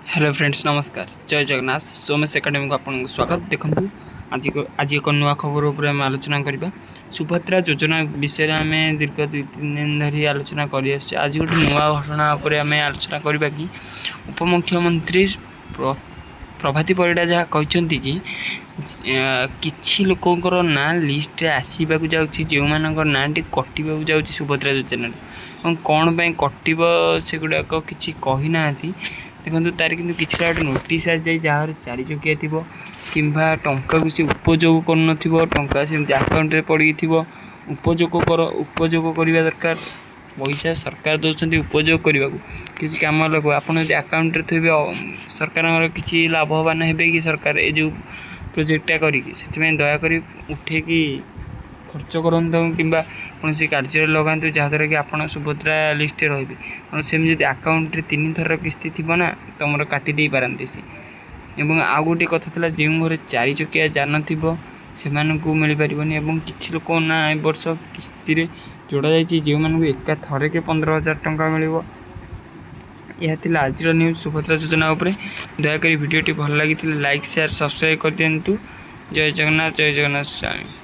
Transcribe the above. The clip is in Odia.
ହ୍ୟାଲୋ ଫ୍ରେଣ୍ଡସ୍, ନମସ୍କାର, ଜୟ ଜଗନ୍ନାଥ। ସୋମେଶ ଏକାଡେମୀକୁ ଆପଣଙ୍କୁ ସ୍ୱାଗତ। ଦେଖନ୍ତୁ, ଆଜି ଏକ ନୂଆ ଖବର ଉପରେ ଆମେ ଆଲୋଚନା କରିବା। ସୁଭଦ୍ରା ଯୋଜନା ବିଷୟରେ ଆମେ ଦୀର୍ଘ 2-3 ଦିନ ଧରି ଆଲୋଚନା କରିଆସୁଛେ। ଆଜି ଗୋଟେ ନୂଆ ଘଟଣା ଉପରେ ଆମେ ଆଲୋଚନା କରିବା କି ଉପମୁଖ୍ୟମନ୍ତ୍ରୀ ପ୍ରଭାତୀ ପରିଡ଼ା ଯାହା କହିଛନ୍ତି କି କିଛି ଲୋକଙ୍କର ନାଁ ଲିଷ୍ଟରେ ଆସିବାକୁ ଯାଉଛି, ଯେଉଁମାନଙ୍କ ନାଁଟି କଟିବାକୁ ଯାଉଛି ସୁଭଦ୍ରା ଯୋଜନାରୁ ଏବଂ କ'ଣ ପାଇଁ କଟିବ ସେଗୁଡ଼ାକ କିଛି କହିନାହାନ୍ତି। ଦେଖନ୍ତୁ, ତାର କିନ୍ତୁ କିଛିଟା ଗୋଟେ ନୋଟିସ୍ ଆସିଯାଇଛି। ଯାହାର ଚାରିଚକିଆ ଥିବ କିମ୍ବା ଟଙ୍କାକୁ ସେ ଉପଯୋଗ କରୁନଥିବ, ଟଙ୍କା ସେମିତି ଆକାଉଣ୍ଟରେ ପଡ଼ିକି ଥିବ, ଉପଯୋଗ କରିବା ଦରକାର। ପଇସା ସରକାର ଦେଉଛନ୍ତି ଉପଯୋଗ କରିବାକୁ, କିଛି କାମ ଲଗାଉ। ଆପଣ ଯଦି ଆକାଉଣ୍ଟରେ ଥିବେ, ସରକାରଙ୍କର କିଛି ଲାଭବାନ ହେବେ କି ସରକାର ଏ ଯେଉଁ ପ୍ରୋଜେକ୍ଟଟା କରିକି? ସେଥିପାଇଁ ଦୟାକରି ଉଠେଇକି ଖର୍ଚ୍ଚ କରନ୍ତୁ କିମ୍ବା କୌଣସି କାର୍ଯ୍ୟରେ ଲଗାନ୍ତୁ, ଯାହାଦ୍ୱାରା କି ଆପଣ ସୁଭଦ୍ରା ଲିଷ୍ଟରେ ରହିବେ। ଆଉ ସେମିତି ଯଦି ଆକାଉଣ୍ଟରେ ତିନି ଥରର କିସ୍ତି ଥିବ ନା, ତୁମର କାଟି ଦେଇପାରନ୍ତି ସେ। ଏବଂ ଆଉ ଗୋଟିଏ କଥା ଥିଲା, ଯେଉଁ ଘରେ ଚାରି ଚକିଆ ଯାନ ଥିବ ସେମାନଙ୍କୁ ମିଳିପାରିବନି। ଏବଂ କିଛି ଲୋକ ନା ଏ ବର୍ଷ କିସ୍ତିରେ ଯୋଡ଼ା ଯାଇଛି, ଯେଉଁମାନଙ୍କୁ ଏକା ଥରକେ 15,000 ଟଙ୍କା ମିଳିବ। ଏହା ଥିଲା ଆଜିର ନ୍ୟୁଜ୍ ସୁଭଦ୍ରା ଯୋଜନା ଉପରେ। ଦୟାକରି ଭିଡ଼ିଓଟି ଭଲ ଲାଗିଥିଲେ ଲାଇକ୍, ସେୟାର, ସବସ୍କ୍ରାଇବ୍ କରିଦିଅନ୍ତୁ। ଜୟ ଜଗନ୍ନାଥ, ଜୟ ଜଗନ୍ନାଥ ସ୍ୱାମୀ।